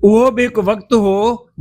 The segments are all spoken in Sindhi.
اهو به هڪ وقت هو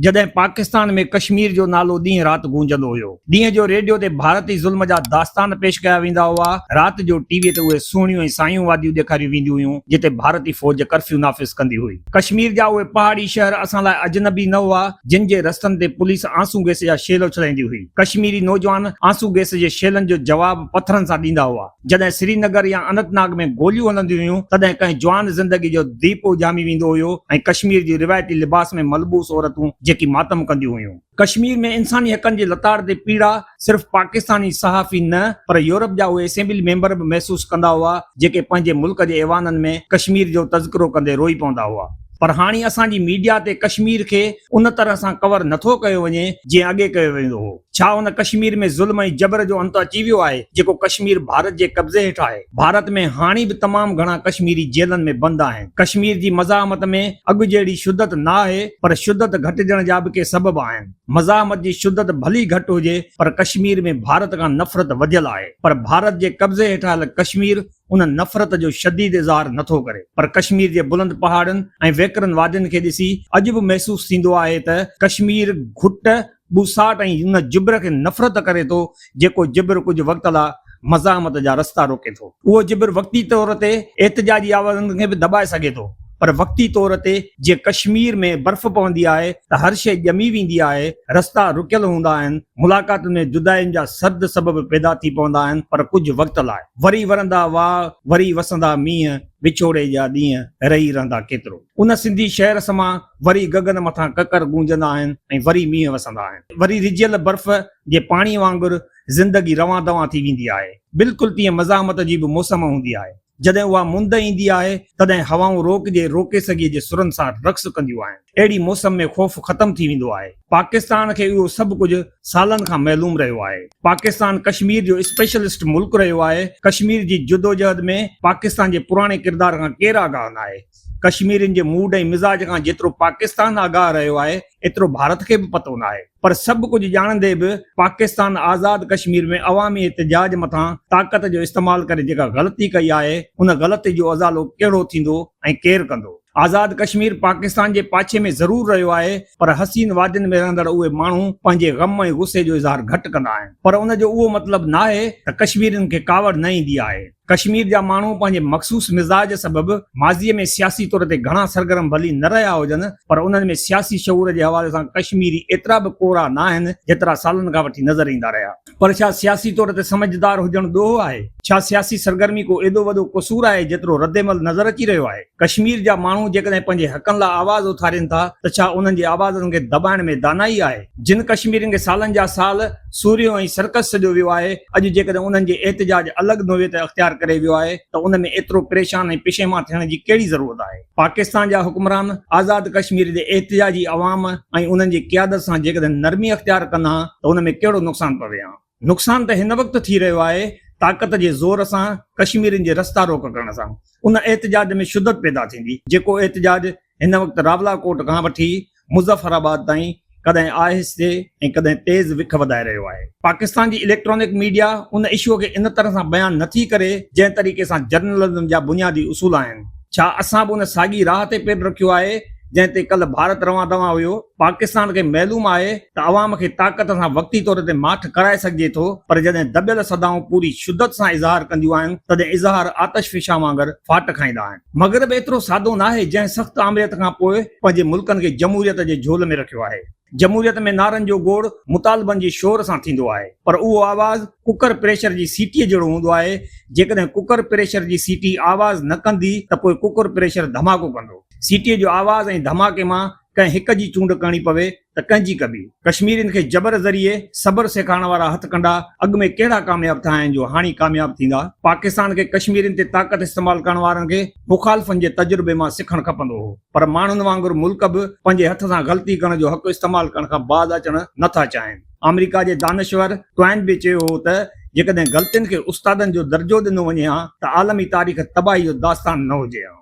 جڏهن پاڪستان ۾ ڪشمير جو نالو ڏينهن رات گونجندو هيو. ڏينهن جو ريڊيو تي ڀارتي ظلم جا داستان پيش ڪيا ويندا هئا، رات جو ٽي وي تي اهي سهڻيون ۽ سايون واديون ڏيکاريون وينديون هيون جتي ڀارتي فوج ڪرفيو نافذ ڪندي هئي. ڪشمير جا اهي پهاڙي شهر اسان لاء اجنبي نه هئا جن جي رستن تي پوليس آنسو گئس جا شيل اڇلائيندي هئي. ڪشميري نوجوان آنسو گئس جي شيلن جو جواب پٿرن سان ڏيندا هئا. جڏهن سري نگر يا اننت ناگ ۾ گوليون هلنديون هيون، تڏهن ڪنهن جوان زندگي جو ديپ اجهامي ويندو هيو ۽ ڪشمير جي روايتي لباس ۾ ملبوس عورتون جيڪي ماتم ڪنديون هيون. ڪشمير ۾ انساني حقن جي لتاڙ تي پيڙا صرف پاڪستاني صحافي نه پر يورپ جا اهي اسيمبلي ميمبر به محسوس ڪندا هئا، جيڪي پنهنجي ملڪ جي ايوانن ۾ ڪشمير جو تذڪرو ڪندي روئي پوندا هئا. پر هاڻي اسان جي ميڊيا تي ڪشمير کي ان طرح سان ڪور نٿو ڪيو وڃي، جيئن اڳي ڪيو ويندو هو. ڇا ان ڪشمير ۾ ظلم ۽ جبر جو انت اچي ويو آهي، جيڪو ڪشمير ڀارت جي قبضي هيٺ آهي؟ ڀارت ۾ هاڻي به تمام گهڻا ڪشميري جيلن ۾ بند آهن. ڪشمير جي مزاحمت ۾ اڳ جهڙي شدت نه آهي، پر شدت گهٽجڻ جا به ڪي سبب آهن. مزاحمت جي شدت ڀلي گهٽ هجي، پر ڪشمير ۾ ڀارت کان نفرت وڌيل آهي. پر ڀارت جي قبضي هيٺ آيل ڪشمير ان نفرت جو شديد اظهار نه ٿو ڪري. پر ڪشمير جي بلند پهاڙن ۽ ويڪرن وادين کي ڏسي اڄ به محسوس ٿيندو آهي ته ڪشمير گهٽ ٻوساٽ ۽ ان جبر کي نفرت ڪري ٿو، جيڪو جبر ڪجهه وقت لاء مزاحمت جا رستا روڪي ٿو. اهو جبر وقتي طور تي احتجاجي آوازن کي به دٻائي سگهي ٿو، پر وقتي طور تي جيئن ڪشمير ۾ برف پوندي آهي ته هر شيء ڄمي ويندي آهي، رستا رڪيل هوندا آهن، ملاقاتن ۾ جدائين جا سرد سبب پيدا ٿي پوندا آهن، پر ڪجهه وقت لاء. وري ورندا واء، وري وسندا مينهن، وڇوڙي جا ڏينهن رهي رهندا ڪيترو. ان سنڌي شعر سمان وري گگن مٿان ڪڪر گونجندا آهن ۽ وري مينهن وسندا آهن. وري رجيل برف جي پاڻي وانگر زندگي روان دوان ٿي ويندي آهي. بلڪل تيئن مزاحمت جي به موسم هوندي آهي. جڏهن اها مند ايندي آهي، تڏهن هوائون روڪ جي روڪي سگهي جي سرن سان رقص ڪنديون آهن. اهڙي موسم ۾ خوف ختم ٿي ويندو آهي. پاڪستان کي اهو سڀ ڪجهه سالن کان معلوم رهيو آهي. پاڪستان ڪشمير جو اسپيشلسٽ ملڪ رهيو آهي. ڪشمير جي جدوجهد ۾ پاڪستان جي پراڻي ڪردار کان ڪير آگاهه ناهي. ڪشميرين جي موڊ ۽ مزاج کان جيترو پاڪستان آگاهه رهيو آهي، ايترو ڀارت کي به پتو ناهي. پر سڀ ڪجهه ڄاڻندي به پاڪستان آزاد ڪشمير ۾ عوامي احتجاج مٿان طاقت جو استعمال ڪري جيڪا غلطي ڪئي آهي، ان غلطي جو ازالو ڪهڙو ٿيندو ۽ ڪير ڪندو؟ آزاد ڪشمير پاڪستان جي پاڇي ۾ ضرور رهيو آهي، پر حسين وادين ۾ رهندڙ اهي ماڻهو پنهنجي غم ۽ غصي جو اظهار گهٽ ڪندا آهن. پر ان جو اهو مطلب ناهي ته ڪشميرين کي ڪاوڙ نه ايندي آهي. ڪشمير جا ماڻهو پنهنجي مخصوص مزاج سبب ماضيء ۾ سياسي طور تي گهڻا سرگرم ڀلي نه رهيا هجن پر انهن ۾ سياسي شعور جي حوالي سان ڪشميري ايترا به ڪورا ناهن جيترا سالن کان وٺي نظر ايندا رهيا. پر ڇا سياسي طور تي سمجهدار هجڻ ڏوهه آهي؟ ڇا سياسي سرگرمي ڪو ايڏو وڏو قصور آهي جيترو ردعمل نظر اچي رهيو آهي؟ ڪشمير جا ماڻهو جيڪڏهن پنهنجي حقن لاء آواز اٿارين ٿا ته ڇا انهن جي آوازن کي دٻائڻ ۾ دانائي آهي؟ جن ڪشميرين کي سالن جا سال سورهيو ۽ سرڪس سڏيو ويو آهي، اڄ جيڪڏهن انهن جي احتجاج الڳ نوعيت اختيار ڪري ويو آهي ته ان ۾ ايترو پريشان ۽ پشيمان ٿيڻ جي ڪهڙي ضرورت آهي؟ پاڪستان جا حڪمران آزاد ڪشمير جي احتجاجي عوام ۽ انهن جي قيادت سان جيڪڏهن نرمي اختيار ڪن ها ته ان ۾ ڪهڙو نقصان پوي ها؟ نقصان ته هن وقت ٿي رهيو آهي طاقت جي زور سان ڪشميرين جي رستا روڪ ڪرڻ سان ان احتجاج ۾ شدت پيدا ٿيندي، جيڪو احتجاج هن وقت راولا ڪوٽ کان وٺي مظفر آباد تائين ڪڏهن آهستي ۽ ڪڏهن تيز وک وڌائي رهيو آهي. پاڪستان جي اليڪٽرانڪ ميڊيا ان اشو کي ان طرح سان بيان نه ٿي ڪري جنهن طريقي سان جرنلزم جا بنيادي اصول آهن. ڇا اسان به ان ساڳي راهه تي پير رکيو آهي جنهن تي ڪلهه ڀارت روان دوان هيو؟ پاڪستان کي معلوم آهي ته عوام کي طاقت سان وقتي طور تي ماٺ ڪرائي سگهجي ٿو پر جڏهن دٻيل صدائون پوري شدت سان اظهار ڪنديون آهن تڏهن اظهار آتش فشان وانگر ڦاٽ کائيندا آهن. مغرب ايترو سادو ناهي جنهن سخت آمريت کان پوء پنهنجي ملڪن کي جمهوريت جي جهول ۾ رکيو آهي. جمهوريت ۾ نعرن جو گوڙ مطالبن جي شور سان ٿيندو آهي پر اهو آواز ڪڪر پريشر جي سيٽيء جهڙو هوندو آهي، جيڪڏهن ڪڪر پريشر جي سيٽي آواز نه ڪندي ته پوء ڪڪر پريشر ڌماڪو ڪندو. سيٽيء جو آواز ۽ ڌماڪي مان ڪنهن هڪ جي چونڊ ڪرڻي پوي ته ڪنهن جي ڪبي؟ ڪشميرين کي جبر ذريعي صبر سيکارڻ وارا هٿڪنڊا اڳ ۾ ڪهڙا ڪامياب ٿيا آهن جو هاڻي ڪامياب ٿيندا؟ پاڪستان کي ڪشميرين تي طاقت استعمال ڪرڻ وارن کي مخالفن جي تجربي مان سکڻ کپندو هو پر ماڻهن وانگر ملڪ به پنهنجي هٿ سان غلطي ڪرڻ جو حق استعمال ڪرڻ کان باز اچڻ نه ٿا چاهين. آمريڪا جي دانشور ٽوائن بي چيو هو ته جيڪڏهن غلطين کي استادن جو درجو ڏنو وڃي ها ته عالمي تاريخ تباهي جو داستان نه هجي ها.